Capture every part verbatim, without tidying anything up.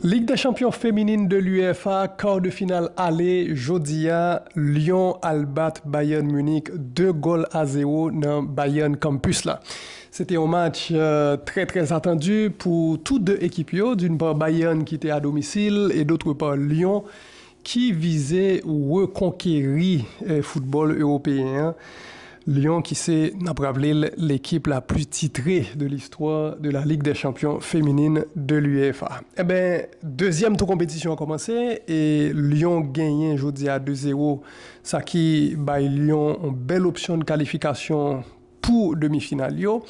Ligue des Champions féminines de l'UEFA, quart de finale aller, jodi a, Lyon al bat Bayern Munich de gòl a zewo nan Bayern Campus la. Se te yon match euh, très très attendu pour toutes deux équipes, d'une part Bayern qui était à domicile et d'autre part Lyon qui vize rekonkeri euh, foutbòl ewopeyen an. Lyon ki se, n ap raple l, l'équipe la plus titrée de l'histoire de la Ligue des Champions féminines de l'UEFA. Eben, dezyèm tou konpetisyon an kòmanse e Lyon genyen jodi a de zewo, sa ki bay Lyon yon bèl opsyon de kalifikasyon pou demi final yo.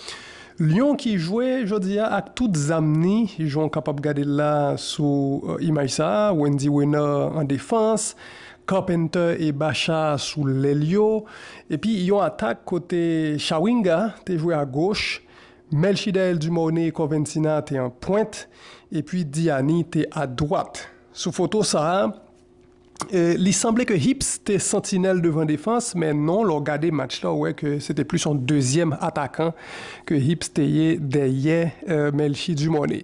Lyon ki jwe jodi a ak tout zam ni, jan w kapab gade l la sou euh, imaj sa a, Wendy Renard an defans, Carpenter e Bacha sou lèl yo, epi yon atak kote Chawinga te jwe a goch, Melchidaël Dumornay e Corventina te an pwent, epi Diani te a dwat. Sou foto sa a, E, li sanble ke Hips te santinèl devan defans, men non, lè w gade match la, w wè ke se te plis yon dezyèm atakan ke Hips te ye dèyè e, Melchie Dumornay.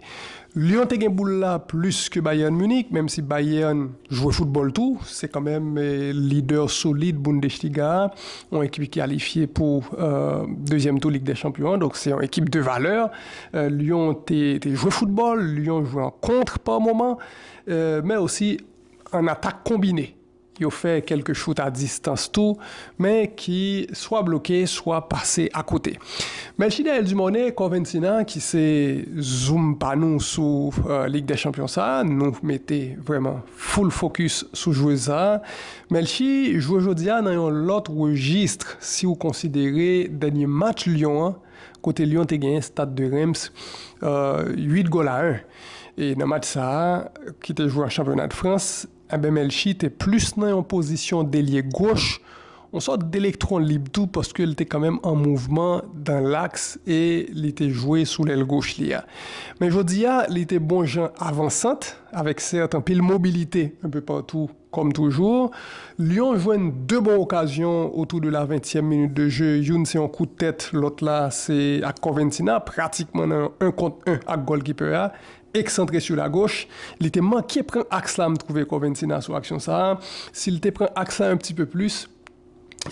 Lyon te gen boul la plis ke Bayern Munich, menm si Bayern jwe foutbòl tou, se kanmenm e, lidè solid Bundesliga a, yon ekip ki kalifye pou e, dezyèm tou Lig dè Chanpyon an, donk se yon ekip de valè. E, Lyon te, te jwe foutbòl, Lyon jwe an kont pa moman, e, men osi an atak konbine. Yo fè kèlke chout a distans tou, men ki swa bloke, swa pase akote. Melchidaël Dumornay, Corventina, ki se zoom pa nou sou e, Lig dè Chanpyon sa a, nou mete vrèman full focus sou jwez sa a. Melchie jwe jodi a nan yon lòt rejis, si w konsidere dènye match Lyon an, kote Lyon te genyen Stade de Reims uit gòl a en. E nan match sa a, ki te jwe an chanpyona de Frans, Eben Melchie te plis nan yon pozisyon delye goch, yon sòt de elektwon lib tou, paske l te kanmenm an mouvman dan laks e li te jwe sou lèl goch li a. Men jodi a, li te bon jan avansant, avèk sèt anpil mobilite enpe patou, kòm toujou. Lyon jwenn de bon okazyon otou de la ventyèm minit de je, youn se yon kout tèt, lòt la se ak Corventina, pratikman nan yon en kont en ak gòlkipè a. Eksantre sou lagoch. Li te manke pran aks la, m twouve Corventina sou aksyon sa a. Si l te pran aks la yon ti pe plis,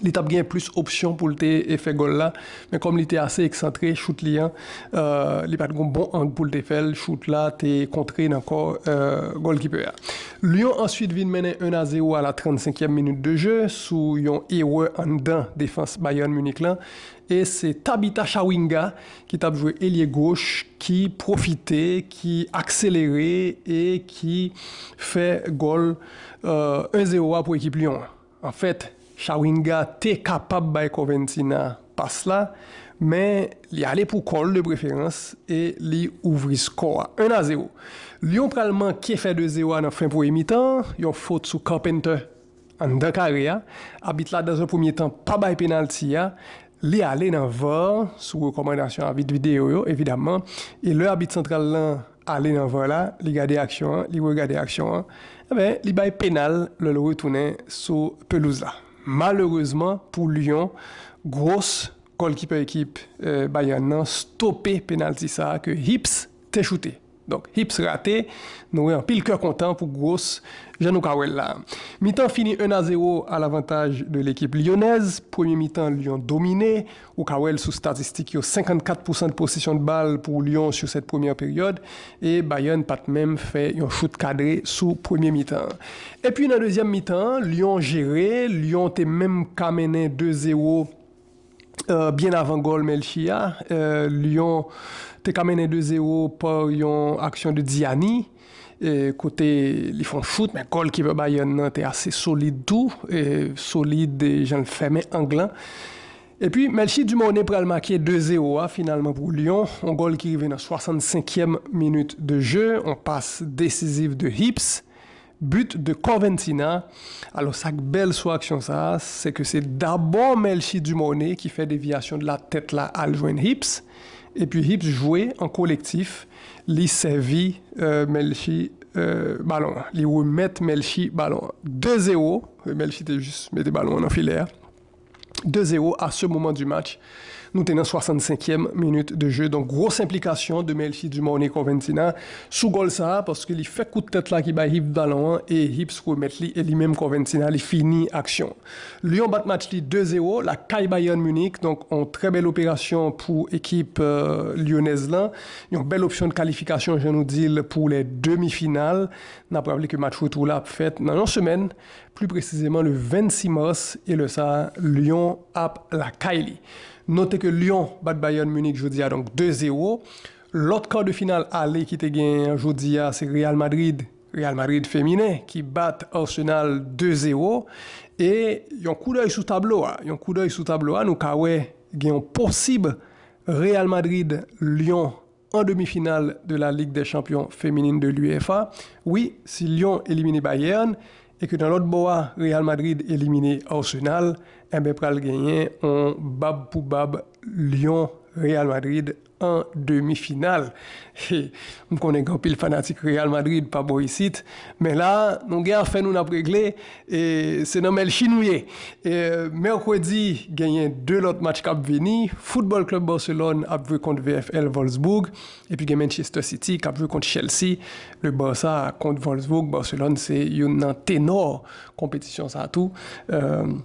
li t ap gen plis opsyon pou l te e, fè gòl la. Men kòm li te ase eksantre, chout li an, e, li pa t gon bon ang pou l te fè l. Chout la te kontre nan kò e, gòlkipè a. Lyon answit vin mennen en a zewo a la trannsenkyèm minit de je sou yon erè anndan defans Bayern Munich lan. E se Tabitha Chawinga ki t ap jwe elye goch, ki pwofite, ki akselere e ki fè gòl en zewo a pou ekip Lyon an. Anfèt, Chawinga te kapab bay Corventina pas la, men li ale pou kò l de preferans e li ouvri skò a en a zewo. Lyon pral manke fè de zewo a nan fen premye mitan an, yon fot sou Carpenter anndan kare a. Abit la, dans un premier temps, pa bay penalti a. Li ale nan var, sou rekòmandasyon abit videyo yo, evidamman. E lè abit santral lan ale nan var la, li gade aksyon an, li regade aksyon an, enben, li bay penal lè l retounen sou pelouz la. Malerezman pou Lyon, Gross, gòlkipè ekip e, Bayern nan, stope penalti sa a ke Hips te choute. Donk, Hips rate, nou wè anpil kè kontan pou Gross, jan nou ka wè l la. Mitan fini en a zewo a lavantaj de lekip lyonèz. Premye mitan, Lyon domine. Ou ka wè l sou statistik yo, senkannkat pousan de posesyon de bal pou Lyon sur cette première période. E Bayern pa t menm fè yon chout kadre sou premye mitan. Epi nan dezyèm mitan, Lyon jere. Lyon te menm ka mennen de zewo e, byen avan gòl Melchie a. E, Lyon te ka mennen de zewo pa yon aksyon de Diani, e, kote li fè yon chout, men gòlkipè Bayern nan te ase solid tou, e, solid e, jan l fèmen ang lan. Epi, Melchie Dumornay pral make de zewo a finalman pou Lyon, yon gòl ki rive nan swasannsenkyèm minit de je, yon pas desiziv de Hips. But de Corventina. Alò, sa k bèl sou aksyon sa a, se ke se dabò Melchie Dumornay ki fè devyasyon de la tèt la al jwenn Hips, epi Hips jwe an kolektif, li sèvi e, Melchie e, balon an. Li remèt Melchie balon an. De zewo, Melchie te jis mete balon an nan filè a. De zewo, à ce moment du match, Nou te nan swasannsenkyèm minit de jeu. Donk, gwo enplikasyon de Melchie Dumornay Corventina sou gòl sa a, paske li fè kout tèt la ki bay Hips balon an, e Hips remèt li, e li menm Corventina, li fini aksyon. Lyon bat match li de zewo, lakay Bayern Munich, donk, yon trè bèl operasyon pou ekip, euh, lyonèz lan. Yon bèl opsyon de kalifikasyon, jan nou di l, pou lè demi final. N ap raple ke match retou la ap fèt nan yon semèn, pli presizeman le vennsis mas, e lè sa a, Lyon ap lakay li. Note ke Lyon bat Bayern Munich jodi a, donk de zewo. Lòt kar de final ale ki te gen jodi a, se Real Madrid, Real Madrid feminen, ki bat Arsenal de zewo. E yon koudèy sou tablo a, yon koudèy sou tablo a, nou ka wè gen yon posib Real Madrid Lyon an demi final de la Ligue des Champions féminine de l'UEFA. Wi, si Lyon elimine Bayern, e ke nan lòt bò a, Real Madrid elimine Arsenal, enben pral genyen yon bab pou bab Lyon Real Madrid an demi final. M konnen gen anpil fanatik Real Madrid pa bò isit, men la, nou gen afè nou n ap regle, e se nan Melchie nou ye. E mèkredi, genyen de lòt match k ap vini. Football Club Barcelone ap jwe kont V F L Wolfsburg, epi gen Manchester City k ap jwe kont Chelsea. Le Barça kont Wolfsburg, Barcelone se youn nan tenò konpetisyon sa a tou. Euh,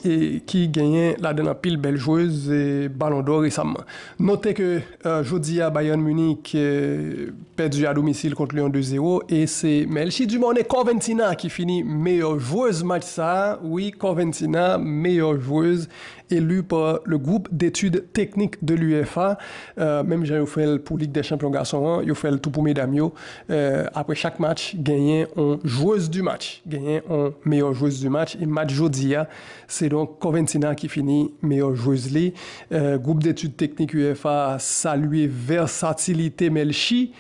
e ki genyen ladan l anpil bèl jwez, e, Ballon d'Or resamman. Note ke, euh, jodi a, Bayern Munich, euh, pèdi a domisil kont Lyon de zewo, e se Melchie Dumornay Corventina ki fini meyè jwez match sa a. Wi, Corventina, meyè jwez, élu par le groupe d'études techniques de l'UEFA. Euh, menm jan yo fè l pou Lig dè Chanpyon gason an, yo fè l tou pou medam yo. Euh, apre chak match, genyen yon jwez du match, genyen yon meyè jwez du match, e match jodi a, se donk Corventina ki fini meyè jwez li. Euh, group detid teknik UEFA salye vèsatilite Melchie,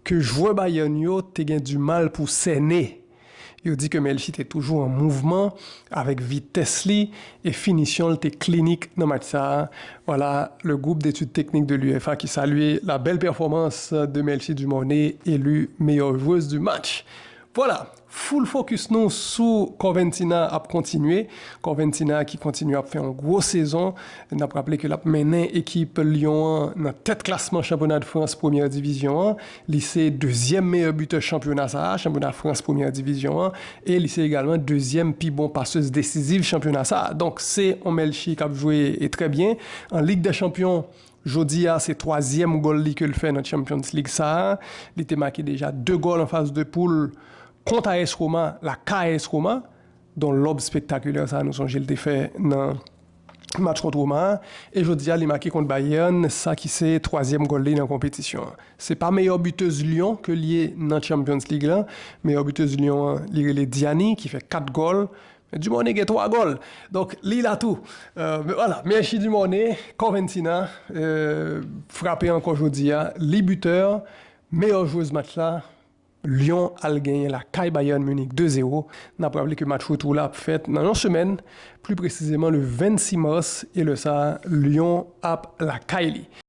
ke jwè Bayern yo te gen dimal pou sènen. Yo di ke Melchie te toujou an mouvman, avèk vitès li e finisyon l te klinik nan match sa a. Voilà, le groupe d'études techniques de l'UEFA qui salue la belle performance de Melchie Dumornay, élue meilleure joueuse du match. Voilà, full focus nou sou Corventina ap kontinye. Corventina ki kontinye ap fè yon gwo sezon. N ap raple ke l ap mennen ekip Lyon an nan tèt klasman chanpyona de Frans premyè divizyon an. Li se dezyèm meyè bitè chanpyona sa a, chanpyona Frans premyè divizyon an, e li se egalman dezyèm pi bon pasez desiziv chanpyona sa a. Donk, se yon Melchie k ap jwe e trè byen. An Lig dè Chanpyon, jodi a, se twazyèm gòl li ke l fè nan Champions League sa a. Li te make deja de gòl an faz de poul kont A S Roma, lakay A S Roma, don lòb spektakilè sa a, nou sonje l te fè nan match kont Roma a. E jodi a, li make kont Bayern, sa ki se twazyèm gòl li nan konpetisyon an. Se pa meyè bitez Lyon ke l ye nan Champions League la. Meyè bitez Lyon an, li rele Diani, ki fè kat gòl. Men Dumornay gen twa gòl. Donk, li la tou. Euh, men vwala, Melchie Dumornay, Corventina, euh, frape ankò jodi a. Li bitè, meyè jwez match la. Lyon al genyen lakay Bayern Munich de zewo. N ap raple ke match retou la ap fèt nan yon semèn, pli presizeman le vennsis mas, e lè sa a, Lyon ap lakay li.